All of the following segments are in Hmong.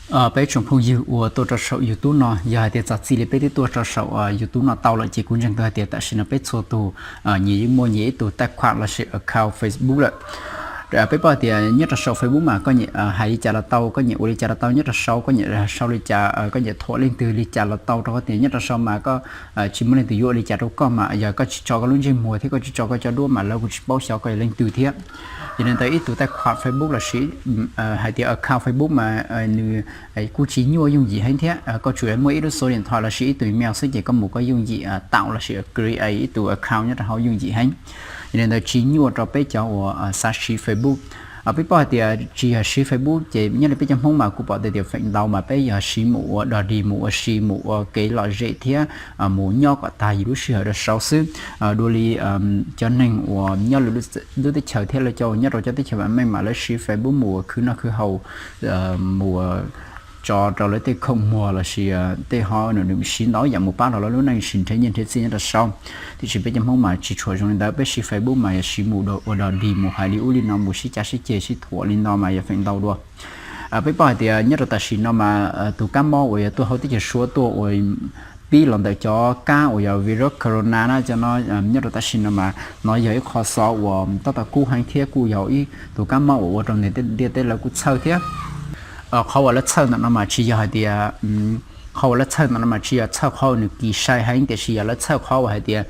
Peb tsoom phooj ywg uas tuaj rau saum YouTube no, yog hais tias txog txij li peb twb tuaj rau saum YouTube no tau lawm ces kuv ntseeg tau hais tias tam sim no peb txhua tus nyias yeej muaj nyias ib tug taij khuam lossis account Facebook lawm. Peb paub tias nyob rau saum Facebook mas koj nyiam hais li cas los tau, koj nyiam ua li cas los tau, nyob rau saum koj nyiam sau li cas, koj nyiam thuam leej twg li cas los tau, rau qhov tias nyob rau saum mas koj tsis muaj leej twg yuav ua li cas rau koj mas yog koj tsis tso koj lub ntsej muag thiab koj tsis tso koj cov duab mas lawv kuj tsis paub xyov koj yog leej twg thiab. Yog li ntawd ib tug taij khuam Facebook lossis hais tias account Facebook mas nws kuj tsis nyuaj yooj yim heev thiab, koj tsuas muaj ib lub số điện thoại lossis ib tug email xwb ces koj mus koj yooj yim tạo lossis create ib tug account nyob rau hauv yooj yim heev. Yog li ntawd tsis nyuaj rau peb cov uas xav siv Facebook. Peb paub hais tias tsis yog siv Facebook ces nyob li peb cov Hmoob mas kuv pom tias feem ntau mas peb yog siv mus ua dog dig, mus ua si, mus ua kev lom zem thiab mus nyob kom tag yus lub sij hawm rau saud xwb. Dua li cov neeg uas nyob lwm lub teb chaws thiab lawv cov uas nyob rau cov teb chaws vam meej mas lawv siv Facebook mus ua khwv noj khwv haus, mus tso rau lawv tej khoom muag lossis tej ho nws siv ntau yam mus pab rau lawv lub neej siv nrhiav nyiaj nrhiav txiaj nyob rau saud. Tiam sis peb cov Hmoob mas tsis tshua zoo li ntawd, peb siv Facebook mas yog siv mus ua dog dig, mus hais li ub li no, mus sib cav sib ceg sib thuam li no mas yog feem ntau dua. Peb paub hais tias nyob rau tam sim no mas tus kab mob uas yog tuaj hauv teb chaws Suav tuaj uas pib los ntawm cov kab uas yog virus corona na, cov no nyob rau tam sim no mas no yog ib qho xov uas tab tom kub heev thiab kuj yog ib tus kab mob uas ua rau ntiaj teb lawv kuj txhawj thiab. Qhov uas lawv txhawj ntawm no mas tsis yog hais tias, qhov uas lawv txhawj ntawm no mas tsis yog txhawj qhov uas nws kis sai heev, tiam sis yog lawv txhawj qhov uas hais tias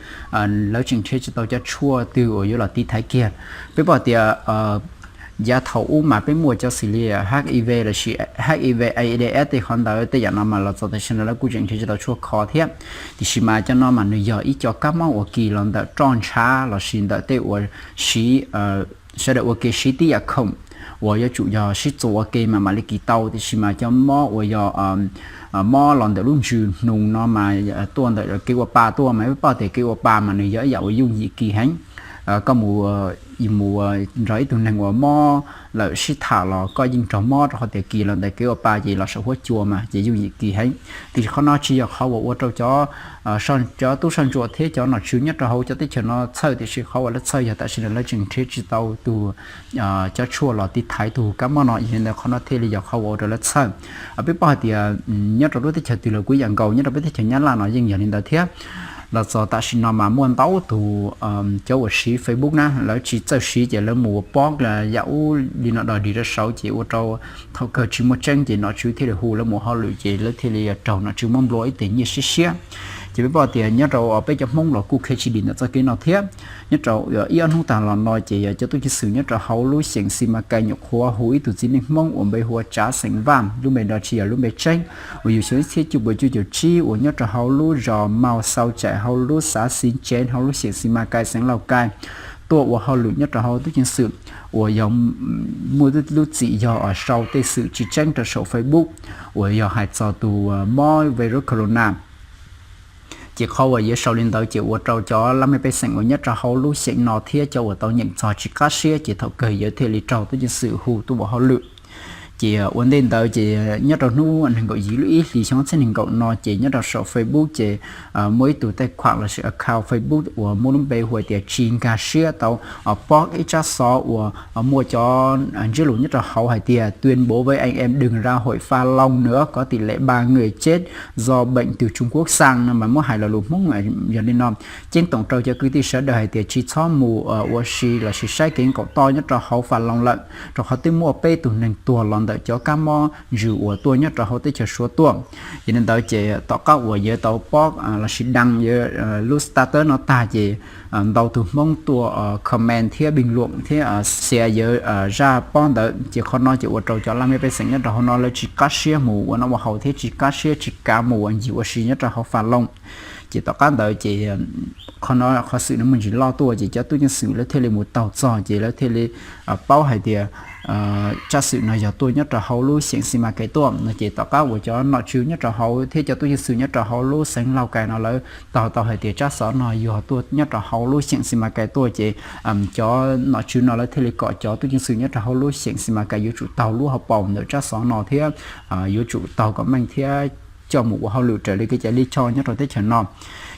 lawv tseem nrhiav tsis tau cov tshuaj twg uas yuav los tiv thaiv kiag. Peb paub tias yav thaum ub mas peb muaj cov xws li HIV lossis HIV AIDS tej qhov ntawd tej yam no mas los txog tam sim no lawv kuj tseem nrhiav tsis tau tshuaj kho thiab. Tiam sis mas cov no mas nws yog ib co kab mob uas kis los ntawm roj ntshav lossis ntawm tej uas siv, sawv daws ua ke siv tib yam khoom uas yuav tsum yog sib txuas ua ke mas mam li kis tau. Tiam sis mas cov mob uas yog mob los ntawm lub ntsws hnoos no mas tuaj ntawm kev ua pa tuaj mas peb paub tias kev ua pa mas nws yog ib yam uas yooj yim kis heev. Koj mus, mus nrog ib tug neeg uas mob lawm sib tham los koj yeej raug mob rau qhov tias kis los ntawm kev ua pa ces los saum huab cua mas ces yooj yim kis heev. Tiam sis qhov no tsis yog qhov uas ua rau cov cov tub soj ntsuam thiab cov nom tswv nyob rau hauv cov teb chaws no txhawj, tiam sis qhov uas lawv txhawj yog tam sim no lawv tseem nrhiav tsis tau tus cov tshuaj los tiv thaiv tus kab mob no, yog li ntawd qhov no thiaj li yog qhov uas ua rau lawv txhawj. Peb paub hais tias nyob rau lub teb chaws twg los kuj ib yam nkaus, nyob rau peb teb chaws Nyab Laj no yeej yog li ntawd thiab. Los txog tam sim no mas muaj ntau tus cov uas siv Facebook na lawv tsis txawj siv ces lawv mus ua pob yam ub li no dog dig rau saud ces ua rau thaum kawg tsis muaj tseeb ces nom tswv thiaj li hu lawv mus hauj lwm ces lawv thiaj li raug nom tswv muab nplua ib teg nyiaj siab siab. Ces peb paub tias nyob rau peb cov Hmoob los kuj khev tsis dim ntawm txoj kev no thiab. Nyob rau ib ob hnub tag los no ces cov tub ceev xwm nyob rau hauv lub xeev Xis Mas Kais nyuam qhuav hu ib tug txiv neej Hmoob uas npe hu ua Tsav Xeem Vaj, lub npe no tsis yog lub npe tseeb, uas yug xyoo ib txhiab cuaj puas cuaj caum tsib uas nyob rau hauv lub zos Mau Xau Tsaim hauv lub xav Xis Tsev hauv lub xeev Xis Mas Kais xeev Lauj Kais, tuaj ua hauj lwm nyob rau hauv tub ceev xwm uas yog muaj lub txim yog sau tej xwm tsis tseeb rau saum Facebook uas yog hais txog tus mob virus corona. Ces qhov uas yuav sau li ntawd ces ua rau cov laj mej pej xeem uas nyob rau hauv lub xeev no thiab cov uas tau nyeem txog tsis qab siab ces thaum kawg yuav thiaj li raug tub ceev xwm hu tuaj ua hauj lwm. Ces ua ntej ntawd ces nyob rau hnub nees nkaum yim lub ib hlis xyoo ob txhiab nees nkaum no ces nyob rau saum Facebook ces muaj ib tug taij khuam lossis account Facebook uas muaj lub npe hu tias Tsis Nkag Siab tau post ib tsab xov uas muaj cov ntsiab lus nyob rau hauv hais tias tuyên bố với anh em đừng ra hội Pha Long nữa, có tỷ lệ ba người chết do bệnh từ Trung Quốc sang no mas muab hais lo lus Hmoob yog li no: Ceeb toom rau cov kwv tij sawv daws hais tias tsis txhob mus ua si lossis saib kev nkaum toj nyob rau hauv Pha Long lawm, rau qhov twb muaj peb tug neeg tuag los ntawm cov kab mob ntsws uas tuaj nyob rau hauv teb chaws Suav tuaj. Yog li ntawd ces tom qab uas yawg tau post lossis đăng lub status no tag ces ntau tus Hmoob tuaj comment thiab bình luận thiab share yawg zaj post ntawd ces qhov no ces ua rau cov laj mej pej xeem nyob rau hauv no lawv tsis qab siab mus ua noj ua haus thiab tsis qab siab tsis kav mus ua ncig ua si nyob rau hauv Pha Long. Ces tom qab ntawd ces qhov no qhov xwm no muaj ntsis loj tuaj ces cov tub ceev xwm lawv thiaj li mus taug txog ces lawv thiaj li paub hais tias tsab xwm no yog tuaj nyob rau hauv lub xeev Xis Mas Kais tuaj no ces tom qab uas cov nom tswv nyob rau hauv thiab cov tub ceev xwm nyob rau hauv lub xeev Lauj Kais no lawv taug tau hais tias tsab xov no yog tuaj nyob rau hauv lub xeev Xis Mas Kais tuaj ces cov nom tswv no lawv thiaj li kom cov tub ceev xwm nyob rau hauv lub xeev Xis Mas Kais yuav tsum taug lub hauv paus ntawm tsab xov no thiab yuav tsum taug kom meej thiab coj mus ua hauj lwm raws li kev cai lij choj nyob rau teb chaws no.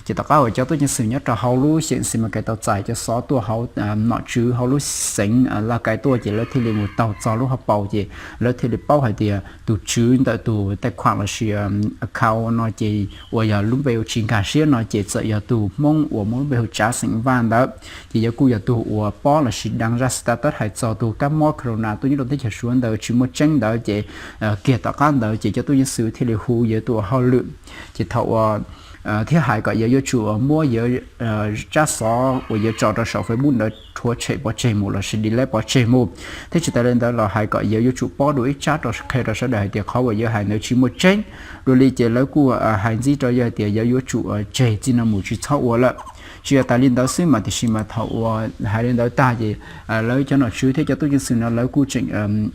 Ces tom qab uas cov tub ceev xwm nyob rau hauv lub xeev Ximalikas tau txais cov xov tuaj hauv nom tswv hauv lub xeev Laj Kais tuaj ces lawv thiaj li mus taug txog lub hauv paus ces lawv thiaj li paub hais tias tus tswv ntawm tus taij khuam lossis account no ces uas yog lub npe hu tsis nkag siab no ces txawm yog tus Hmoob uas muaj lub npe hu Tsav xeem Vaj ntawd. Ces yog kuj yog tus uas pob lossis dam zaj status hais txog tus kab mob corona tuaj nyob rau teb chaws Suav ntawd tsis muaj tseeb ntawd ces kiag tom qab ntawd ces cov tub ceev xwm thiaj li hu yawg tus ua hauj lwm. Ces thaum uas thiab hais kom yawg yuav tsum muab yawg tsab xov uas yawg tso rau saum Facebook ntawd rhuav tshem pov tseg mus lossis delete pov tseg mus, thiab tsis tas li ntawd los hais kom yawg yuav tsum pob dua ib tsab rau qhia rau sawv daws hais tias qhov uas yawg hais ntawd tsis muaj tseeb. Dua li ces lawv kuj hais ntxiv rau yawg tias yawg yuav tsum tseg txij no mus tsis txhob ua lawm. Tsis yog tas li ntawd xwb mas tiam sis mas thaum uas hais li ntawd tag ces lawv cov nom tswv thiab cov tub ceev xwm no lawv kuj tseem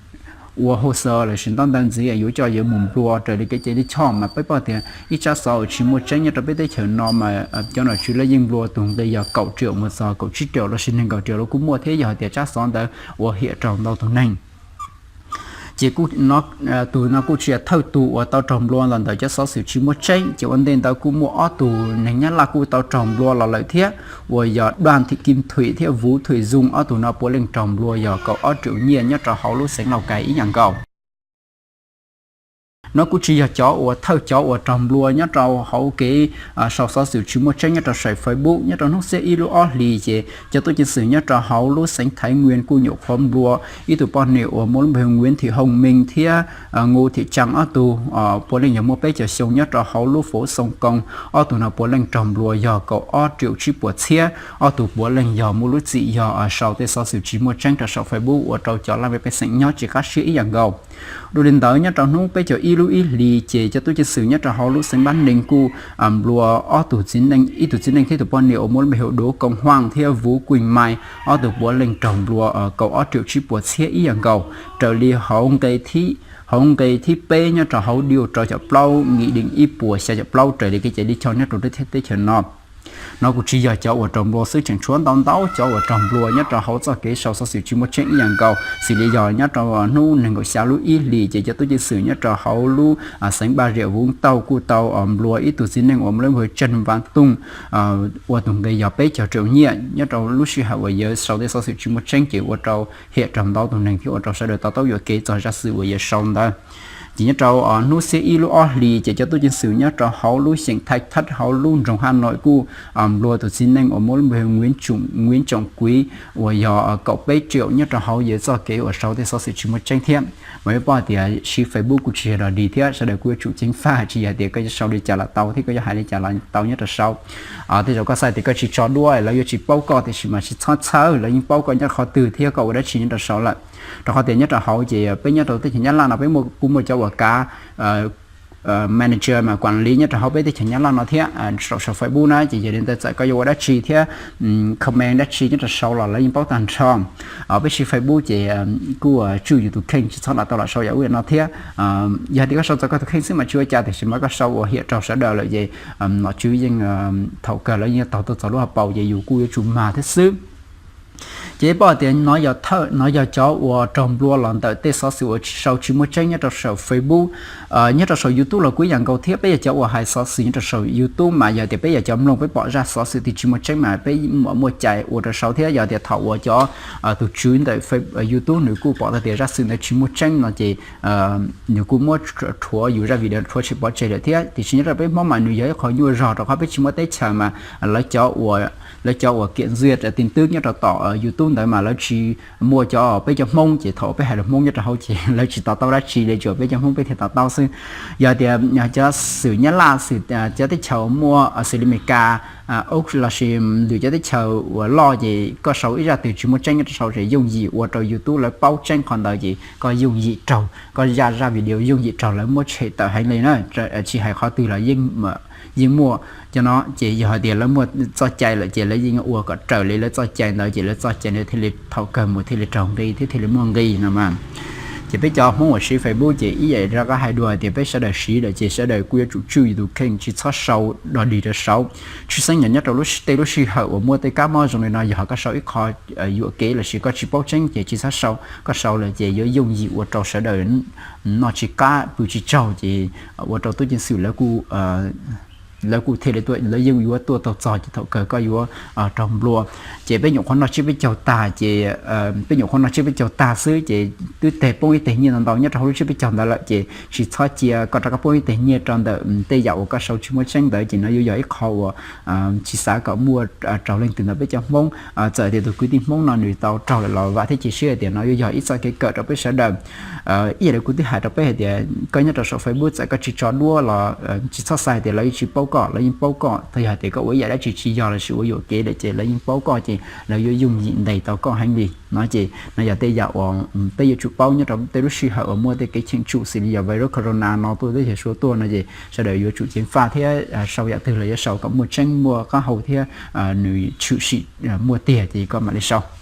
ua hauj xov lossis ntaub ntawv ntxiv yuav coj yawg mus nplua raws li kev cai lij choj mas peb paub tias ib tsab xov uas tsis muaj tseeb nyob rau peb teb chaws no mas cov nom tswv lawv yeej nplua tus nqi yog kaum riaum mus txog kaum tsib riaum lossis nees nkaum riaum los kuj muaj thiab yog hais tias tsab xov ntawd ua hiam rau ntau tus neeg. Ces tus no kuj tsis yog thawj tus uas tau raug nplua los ntawm cov xov xwm tsis muaj tseeb ces ua ntej ntawd kuj muaj ob tug neeg Nyab Laj kuj tau raug nplua los lawm thiab uas yog Daj Thim Kim Thuim thiab Vuv Thuim Zoo ob tug no puav leej raug nplua yog kaum ob riaum nyiaj nyob rau hauv lub xeev Lauj Kais ib yam nkaus. No kuj tsis yog cov uas thawj cov uas raug nplua nyob rau hauv kev sau xov xwm tsis muaj tseeb nyob rau saum Facebook. Nyob rau hnub xiab ib lub ob hlis ces cov tub ceev xwm nyob rau hauv lub xeev Thaiv Nkuas kuj nyuam qhuav nplua ib tug poj niam uas muaj lub npe hu Nkuas Thim Hoos Meej thiab Nkuas Thim Tsaa ob tug puav leej yog muaj peb caug xyoo nyob rau hauv lub fov Xoo Koos. Ob tug no puav leej raug nplua yog kaum ob riaum tsib puas txhiab. Ob tug puav leej yog muaj lub txim yog sau tej xov xwm tsis muaj tseeb rau saum Facebook ua rau cov laj mej pej xeem nyob tsis qab siab ib yam nkaus. Dua li ntawd nyob rau hnub peb caug ib lub ib hlis ces cov tub ceev xwm nyob rau hauv lub xeev Npab Neeg kuj nplua ob tug txiv neej, ib tug txiv neej thiab tus poj niam uas muaj lub npe hu Duav Koos Huaj thiab Vuv Kuj Mai. Ob tug puav leej raug nplua kaum ob riaum tsib puas txhiab ib yam nkaus raws li hauv nqe thib peb nyob rau hauv diu rau caum plaub Nkim Deem ib puas xya caum plaub raws li kev cai lij choj nyob rau teb chaws no. No kuj tsis yog cov uas raug nplua xwb, tseem tshuav ntau ntau cov uas raug nplua nyob rau hauv txoj kev sau xov xwm tsis muaj tseeb ib yam nkaus. Xws li yog nyob rau hnub nees nkaum xya lub ib hlis ces cov tub ceev xwm nyob rau hauv lub xeev Npaj Riam Vuv Tauj kuj tau nplua ib tug txiv neej uas muaj lub npe hu Tsaj Vam Tooj ua tus nqi yog peb caug riaum nyiaj. Nyob rau lub sij hawm uas yawg sau tej xov xwm tsis muaj tseeb ces ua rau hiam raug ntau tus neeg thiab ua rau sawv daws to taub yuam kev txog zaj xwm uas yawg sau ntawd. Ces nyob rau hnub xiab ib lub ob hlis ces cov tub ceev xwm nyob rau hauv lub xeev Thaib Thab hauv lub nroog Haj Noim kuj nplua tus txiv neej uas muaj lub npe hu Nkuas Tsoom Kuiv uas yog kaum peb riaum nyob rau hauv yawg txoj kev uas sau tej xov xwm tsis muaj tseeb thiab. Mas peb paub tias siv Facebook kuj tsis yog dog dig thiab sawv daws kuj yuav tsum ceev faj, tsis yog tias koj yuav sau li cas los tau thiab koj yuav hais li cas los tau nyob rau saud. Tej zaum koj xav tias koj tsis tso duab lawv yuav tsis paub koj, tiam sis mas tsis txhob txhawj, lawv yeej paub koj nyob qhov twg thiab koj ua dab tsi nyob rau saud lawm. Rau qhov tias nyob rau hauv ces peb nyob rau teb chaws Nyab Laj no peb kuj muaj cov uas kav manager mas kuam li nyob rau hauv peb teb chaws Nyab Laj no thiab saum saum Facebook na ces yog li ntawd txawm koj yuav ua dab tsi thiab comment dab tsi nyob rau saud los lawv yeej paub tag nrho. Peb siv Facebook ces kuj tswj yus tus kheej tsis txhob lam tau lam sau yam ub yam no thiab. Yog tias koj sau txog koj tus kheej xwb mas tsis ua cas, tiam sis mas koj sau uas hiam raug sawv daws lawm ces nom tswv yeej thaum kawg lawv yeej taug tuaj txog lub hauv paus ces yus kuj yuav tsum mag thiab xwb. Ces peb paub tias no yog cov uas raug nplua los ntawm tej xov xwm uas tsis sau tsis muaj tseeb nyob rau saum Facebook. Nyob rau saum YouTube los kuj ib yam nkaus thiab, peb yog cov uas hais xov xwm nyob rau saum YouTube mas yog tias peb yog cov mloog peb pom zaj xov xwm twg tsis muaj tseeb mas peb muaj cai ua rau saud thiab. Yog tias thaum uas cov tus tswv ntawm YouTube nws kuj pom tau tias zaj xwm ntawd tsis muaj tseeb no ces nws kuj muab rhuav yus zaj video rhuav tshem pov tseg lawm thiab. Tiam sis nyob rau peb Hmoob mas nws yog ib qho nyuaj zog rau qhov peb tsis muaj teb chaws mas lawv cov uas kiam ntxiag tin tức nyob rau tom YouTube ntawd mas lawv tsis muaj cov peb cov Hmoob ces thaum peb hais lus Hmoob nyob rau hauv ces lawv tsis to taub dab tsi li, tsuas peb cov Hmoob peb thiaj to taub xwb. Yog tias cov xwm Nyab Laj, xwm cov teb chaws muaj xws li Amelikas, Ub lossis lwm cov teb chaws uas loj ces koj sau ib zaj twg tsis muaj tseeb nyob rau saud ces yooj yim ua rau YouTube lawv paub tseeb qhov ntawd ces koj yooj yim raug, koj zaj zaj video yooj yim raug lawv muab tshem tawm heev li na. Tsis hais qhov twg los yeej muaj cov no ces yog hais tias lawv muaj txoj cai lawm ces lawv yeej ua kom raws li lawv txoj cai ntawd ces lawv txoj cai ntawd thiaj li thaum kawg mus thiaj li raug nqi thiab thiaj li muaj nqi no mas. Ces peb cov Hmoob uas siv Facebook ces ib yam rov qab hais dua hais tias peb sawv daws siv lawm ces sawv daws kuj yuav tsum tswj yus tus kheej tsis txhob sau dog dig rau saud. Tshwj xeeb yog nyob rau tej lub sij hawm uas muaj tej kab mob zoo li no yog koj sau ib qho yuam kev lossis koj tsis paub tseeb ces tsis txhob sau. Koj sau lawm ces yuav yooj yim ua rau sawv daws noj tsis qab pw tsis tsaug ces ua rau tub ceev xwm lawv kuj lawv kuj thiaj li tuaj, lawv yeej yuav tuaj tau txog ces thaum kawg koj yuav raug nplua. Ces peb nyuam qhuav noj tsiab peb caug tag ces, peb nyuam qhuav noj tsiab peb caug tag xwb ces twb teg poob ib teg nyiaj ntau ntau nyob rau hauv lub tsiab peb caug ntawd lawm ces tsis txhob cia koj rov qab poob ib teg nyiaj rau ntawm tej yam uas koj sau tsis muaj tseeb ntawd ces no yuav yog ib qho uas tsis xav kom muaj raug leej twg ntawm peb cov Hmoob. Txawm tias tus kwv tij Hmoob no nws tau raug lawm los vam thiab cia siab hais tias no yuav yog ib txoj kev kawm rau peb sawv daws. Ib yam li kuv twb hais rau peb hais tias koj nyob rau saum Facebook txawm koj tsis tso duab los tsis txhob xav hais tias lawv yeej tsis paub koj, lawv yeej paub koj. Txawm yog hais tias koj ua ib yam dab tsi tsis yog los sis ua yuam kev lawm ces lawv yeej paub koj ces lawv yuav yooj yim ntes tau koj heev li no ces no yog tej yam uas peb yuav tsum paub nyob rau tej lub sij hawm uas muaj tej kev cheem tsum xws li yog virus corona no tuaj teb chaws Suav tuaj no ces sawv daws yuav tsum ceev faj thiab sau yam twg los yuav sau kom muaj tseeb muaj qab hau thiab nws tshwm sim muaj tiag ces koj mam li sau.